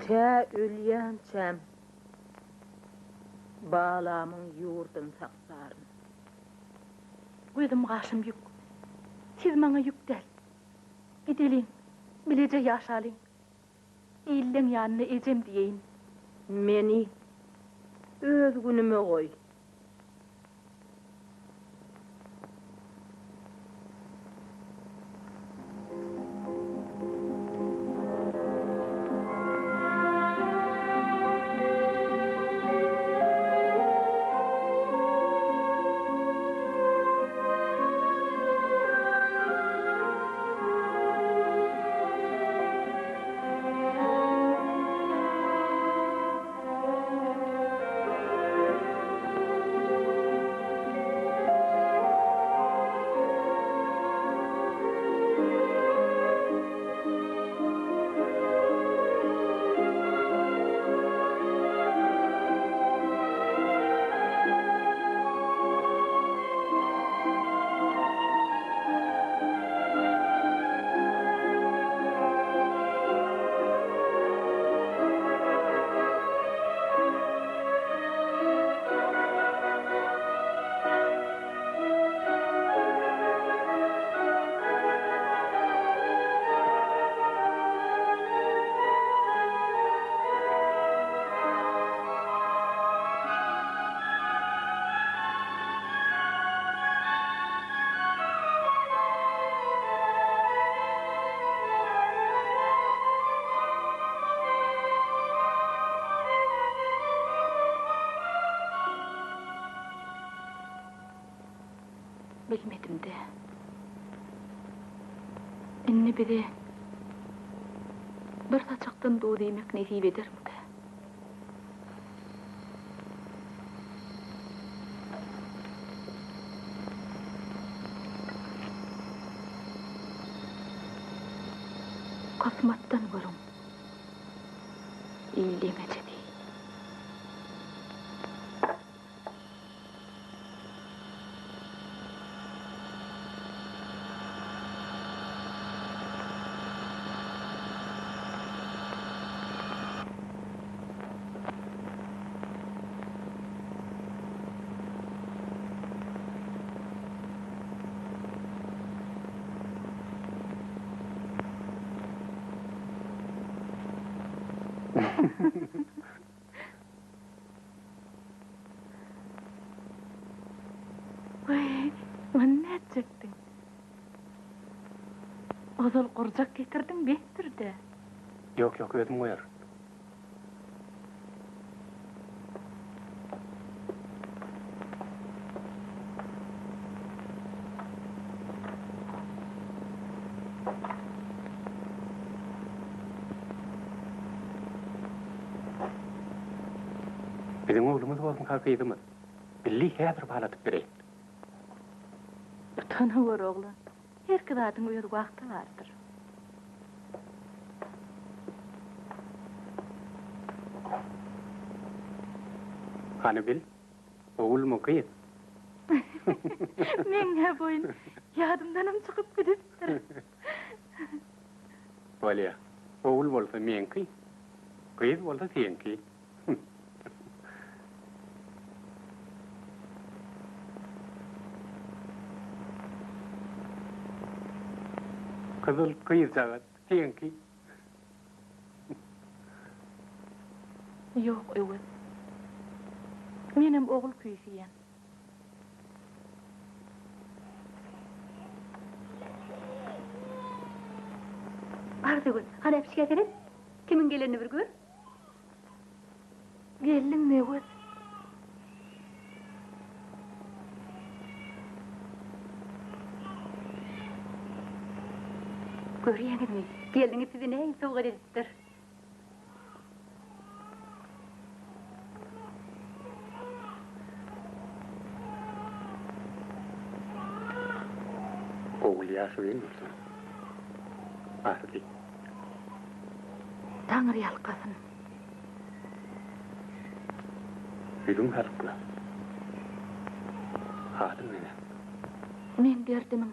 Tä ölýänçäm, balamyň ýurduny saklaryn. Gözüm gaşym ýük. Siz maňa ýük däl. Gideliň, bileje ýaşalyň. Illeň ýanynda ejem diýeýin. Meni öz günüme goý. Bilmedim-dä. Indi bize bir saçakdan duz iýmek nesip edermikä? Kysmatdan görüň, illeň ejesi. Weý, muny nätjekdiň? Ozal gurjak getirdiň, besdir-dä. Ýok, ýok, özüm goýaryn. Biziň oglumyz bolsunka gyzymyz. Billi häzir baladyp bereýin. Utanaweri oglan. Herki zadyň öz wagty bardyr. Hany bil, ogulmy gyz? Meň-hä boýun ýadymdanam çykyp gidipdir. Bolýa. Ogul bolsa meňki, gyz bolsa seňki. Gyzyl gyzjagaz seňki. Ýok, Öwez. Menem ogul küýseýän. Arzygül, hany äpişgä seret. Kimiň gelenini bir gör. Geldiňmi, Öwez? Görýäňizmi, gelniňiz size nähili sowgat edipdir. Ogul ýaşulyň bolsun. Arzy. Taňry ýalkasyn. Ýüzüň salykla. Halyň neneň? Meň derdimiň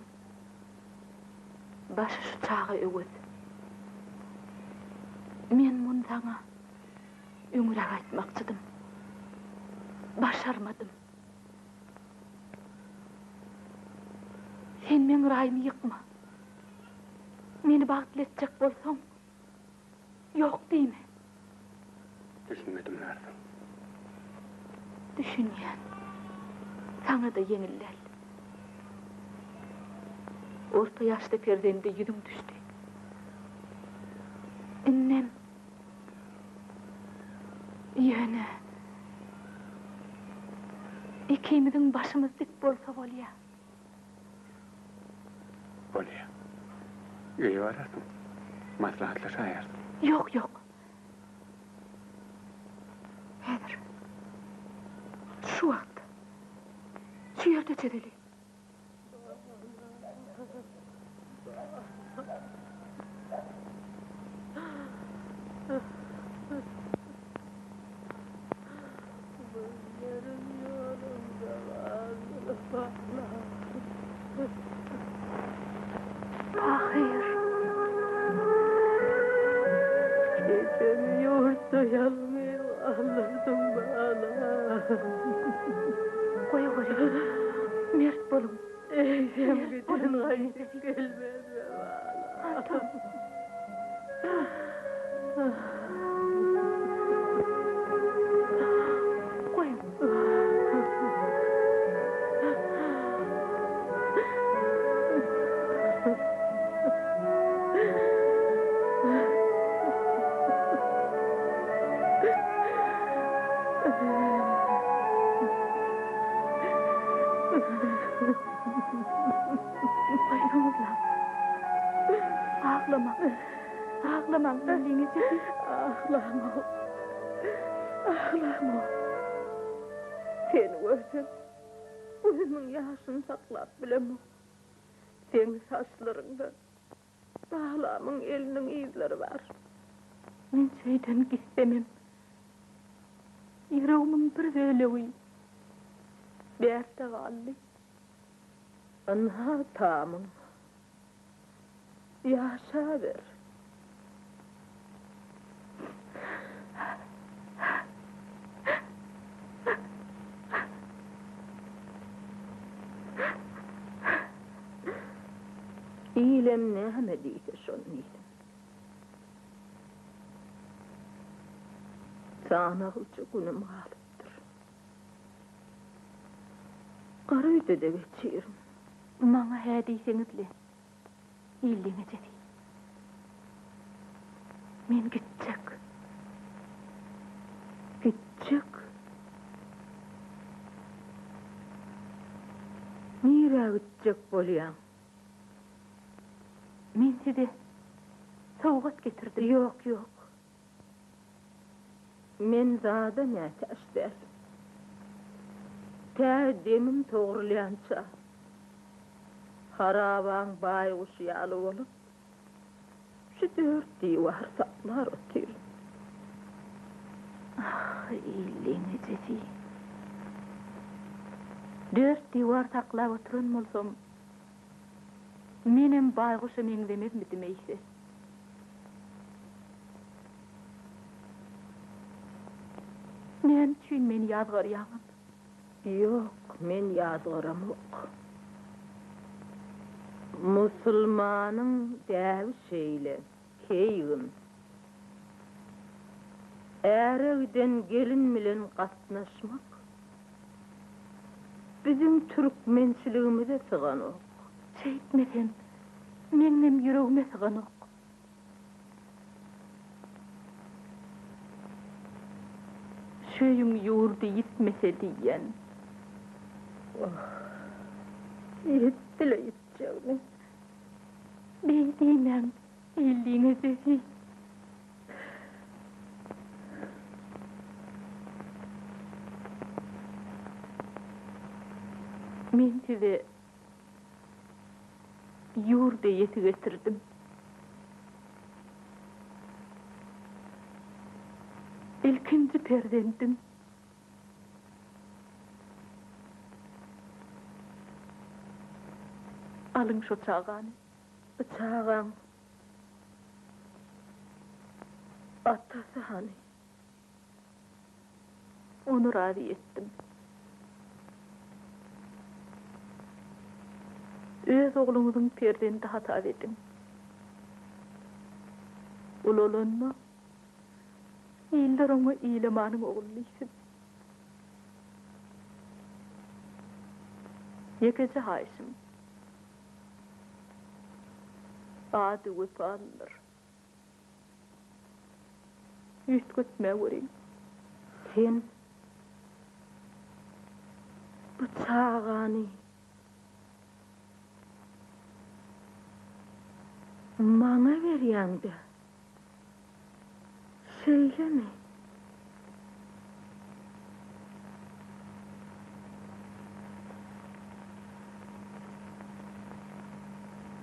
başy şu çaga Öwez. Men muny saňa öňräk aýtmakçydym. Başarmadym. Sen meň raýymy ýykma. Meni bagtly etjek bolsaň, ýok diýme. Düşünmedim Narsyň. Düşünýän. Saňa-da ýeňil däl. Orta ýaşda perzende ýüzüň düşdi. Indem Ýöne ikimiziň başymyz dik bolsa bolýa. Bolýa. Öýe bararsyň. Maslahatlaşaýarys. Ýok, ýok. Häzir. Şu wagt. Şu ýerde çözeli. Gözlerim ýolumda galdy balam. Pahyr. Ejemi ýurtda ýalňyz galdyrdyň balam. Goýaweriň. Mert boluň. Eýsem giden gaýdyp gelmez be balam. Atam. Goýuň. Goýsaňyzla. Aglamaň. Aglamaň, Illiň ejesi. Aglamok. Aglamok. Seni görsem, gözümiň ýaşyny saklap bilemok. Seň saçlaryňda balamyň eliniň yzlary bar. Men şeýden gitsemem, ýüregimiň bir bölegi bärde galdy. Ynha tamyň. Ýaşaber. Ilem näme diýse şony diýsin. Sanaglyja günüm galypdyr. Gara öýde-de geçirin. Maňa hä diýseňiz-le, Illiň ejesi. Men gitjek. Gitjek? Nirä gitjek bolýaň? Men size sowgat getirdim. Ýok, ýok. Men zada mätäç däl. Tä demim sogrulýança, harabaň baýguşy ýaly bolup, şu dört diwar saklar otyryn. Ah, illeň ejesi. Dört diwar saklap oturan bolsam, menem baýguşa meňzemezmidim eýse? Näme üçin meni Musulmanyň däbi şeýle, keýgim. Äre giden gelin bilen gatnaşmak biziň türkmençiligimize syganok. Şeýtmesem, meňňem ýüregime syganok. Şu öýüň ýurdy ýitmese diýýän. Wah, ýitdi-le ýitjegini. Beý diýmäň, iliň ejesi. Men size Ýurt eýesi getirdim. Ilkinji perzendim. Alyň şo çagany. Bu çagaň atasy hany? Ony razy etdim. Öz ogluňyzyň perzendi hasap ediň. Ulalanda, iller oňa Ilamanyň ogly diýsin. Ýekeje haýyşym, ady wepalydyr. Üýtgetmä görüň. Sen bu çagany maňa berýäň-dä, şeýlemi?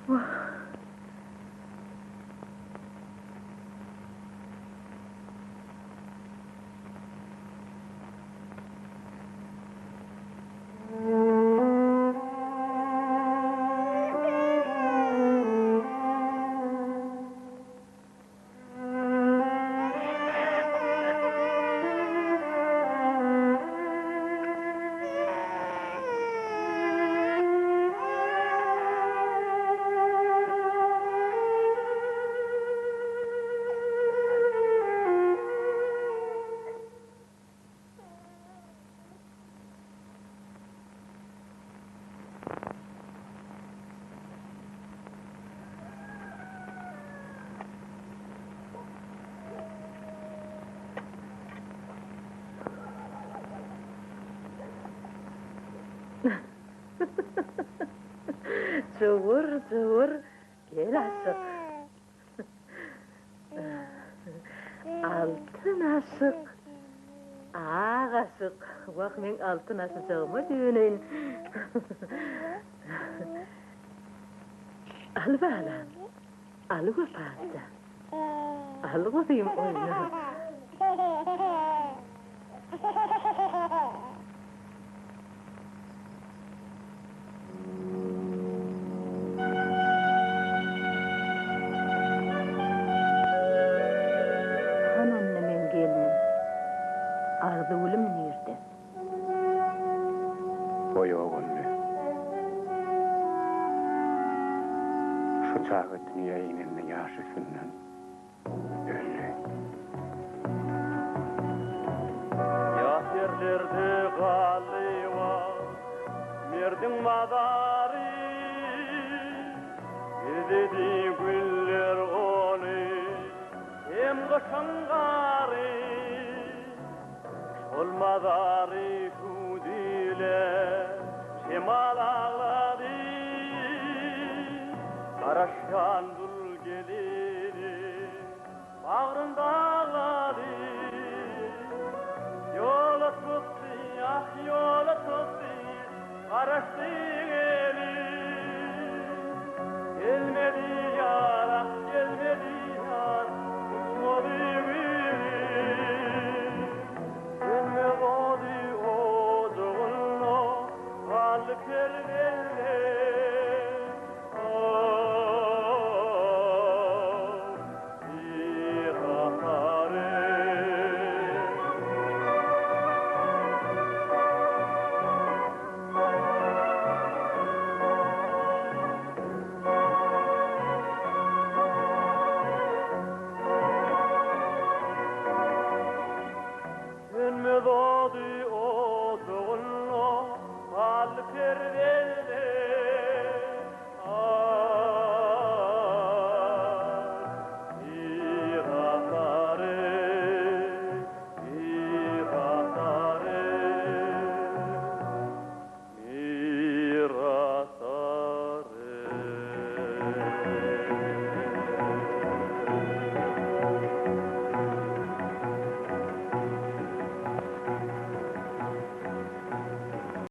Wah! Jowur, jowur, gel aşyk. Altyn aşyk, ak aşyk. Wah, meň altyn aşyjagyma döneýin. Al balam, al Wepaja. Al guzym oýna. Hany onda meň gelnim? Arzygülüm nirde? O ýogaldy. Şu çaga dünýä inende ýaş üstünden öldi. Ýat ýerlerde galdy wah, merdiň mazary. Bezedi güller ony, hem gyşyň gary. Şol mazary hüwdüle şemal aglady. Garaşýan dul gelini bagryn daglady. Ýola çykdy, ah, ýola çykdy, garaşdy gelin. Gelmedi ýar, ah, gelmedi ýar, uçmady güli. Sönmez ody ojagynda, galdy perzende. Ah, bihasary. Kerwen.